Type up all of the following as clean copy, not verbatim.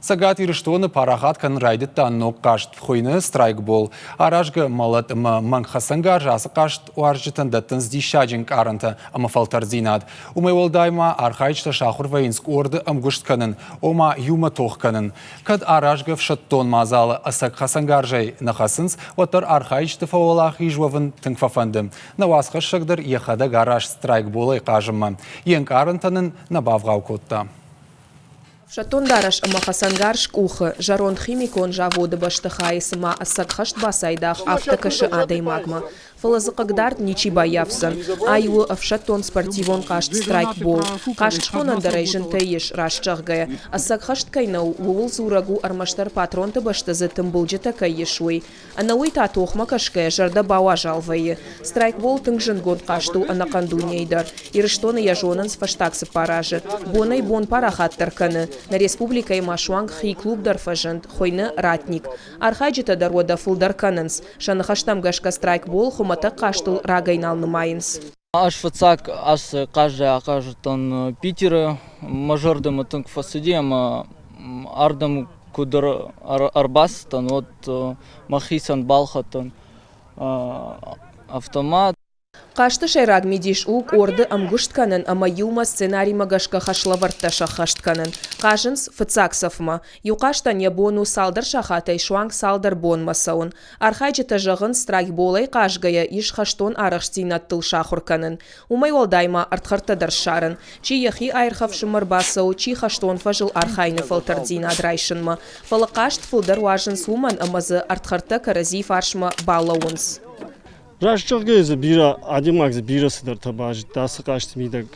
Цӕгат Ирыстоны парахат кӕнын райдыдта ног хъазт, хуыйны страйкбол. Аразгӕ мӕлӕт ӕмӕ мӕнг хӕцӕнгарз ацы хъазт уарзджытӕн дӕттынц диссаджы ӕнкъарӕнтӕ ӕмӕ фӕлтӕрддзинад. Уымӕй уӕлдай ма архайджытӕ сахуыр вӕййынц къорды ӕмгуыст кӕнын, ома иумӕ тох кӕнын. Кӕд аразгӕ ӕфсӕддон мадзалы ӕцӕг хӕцӕнгарзӕй нӕ хӕцынц, уӕддӕр архайджыты фӕуӕлахиз уӕвын тынг фӕфӕнды. Нӕ уацхӕссӕг дӕр йӕхӕдӕг араст страйкболӕй хъазынмӕ. Йе нкъарӕнтӕ нын нӕ бавгъау кодта. Ӕфсӕддон дарӕс ӕмӕ хӕцӕнгарз къухы, зӕронд химикон заводы бӕстыхайы цыма ӕцӕг хӕст бацайдагъ, афтӕ кӕсы адӕймагмӕ. Фӕлӕ дзы хъыгдард ничи баййафдзӕн. Ай у ӕфсӕддон-спортивон хъазт страйкбол. Хъазт схонӕн дӕр ӕй зынтӕй ис, раст зӕгъгӕйӕ. Ӕцӕг хӕст кӕй нӕу, ууыл дзурӕг у ӕрмӕстдӕр патронты бӕсты дзы тымбылджытӕ кӕй ис, уый. Ӕнӕуый та тохмӕ кӕсгӕйӕ зӕрдӕ бауазал вӕййы. Страйкбол тынг зындгонд хъазт у ӕнӕхъӕн дунейы дӕр. Ирыстоны йӕ зонынц фӕстаг цыппар азы. Бонӕй-бон парахатдӕр кӕны. Нӕ республикӕйы ма суанг хи клуб дӕр фӕзынд, хуыйны «Ратник». Архайджытӕ дӕр уӕдӕ фылдӕр кӕнынц. Сӕ ныхӕстӕм гӕсгӕ страйкбол хуымӕтӕг хъазтыл рагӕй нал нымайынц. Ӕз фыццаг ацы хъазтӕй ахъазыдтӕн Питеры. Мӕ зӕрдӕмӕ тынг фӕцыди ӕмӕ ардӕм куыд ӕрбацыдтӕн, уӕд мӕхицӕн балхӕдтон автомат. Хъазты сӕйраг мидис у къорды ӕмгуыст кӕнын ӕмӕ иумӕ сценаримӕ гӕсгӕ хӕслӕвӕрдтӕ сӕххӕст кӕнын. Хъазынц фыццаг цӕфмӕ. Иу хъазтӕн йӕ бон у цалдӕр сахатӕй суанг цалдӕр бонмӕ цӕуын. Архайджытӕ зӕгъынц, страйкболӕй хъазгӕйӕ ис хӕстон арӕхстдзинӕдтыл сахуыр кӕнын. Уымӕй уӕлдай ма ӕрдхӕрдтӕ дӕр ссарын. Чи йӕхи аирхӕфсынмӕ ӕрбацӕуы, чи хӕстон фӕзыл архайыны фӕлтӕрддзинад райсынмӕ. Фӕлӕ хъазт фылдӕр уарзынц уымӕн, ӕмӕ дзы ӕрдхӕрдтӕ кӕрӕдзи фарсмӕ балӕууынц. Раст зӕгъгӕйӕ дзы бирӕ адӕймаг дзы бирӕ цыдӕртӕ базыдта ацы хъазты мидӕг.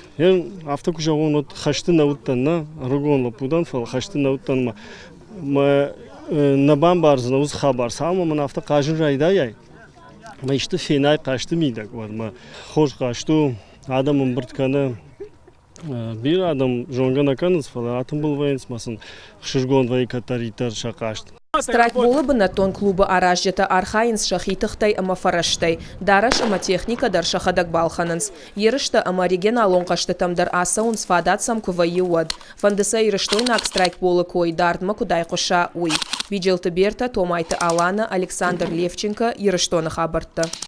Афтӕ куы зӕгъон, уӕд хӕсты нӕ уыдтӕн, нӕ ӕрыгон лӕппу дӕн, фӕлӕ хӕсты нӕ уыдтӕн ӕмӕ мӕ нӕ бамбардзынӕ уыцы хабар. Цалынмӕ мын афтӕ хъазын райдайай, мӕ исты фенай хъазты мидӕг, уӕд мӕ хорз хъазт у, адӕм ӕмбырд кӕны. Бирӕ адӕм зонгӕ нӕ кӕнынц, фӕлӕ атымбыл вӕййынц ӕмӕ сын ӕхсызгон вӕййы кӕддӕриддӕр сӕ хъазт. Страйкболы бынӕттон клубы аразджытӕ архайынц сӕхи тыхтӕй ӕмӕ фӕрӕзтӕй. Дарӕс ӕмӕ техникӕ дӕр сӕхӕдӕг балхӕнынц. Ерыстӕ ӕмӕ регионалон хъӕзтытӕм дӕр ацӕуынц, фадат сӕм куы вӕййы, уӕд. Фӕнды сӕ ирыстойнаг страйкболы кой дардмӕ куыд айхъуыса, уый. Биджелты Бертӕ, Томайты Аланӕ, Александр Левченко, Ирыстоны хабӕрттӕ.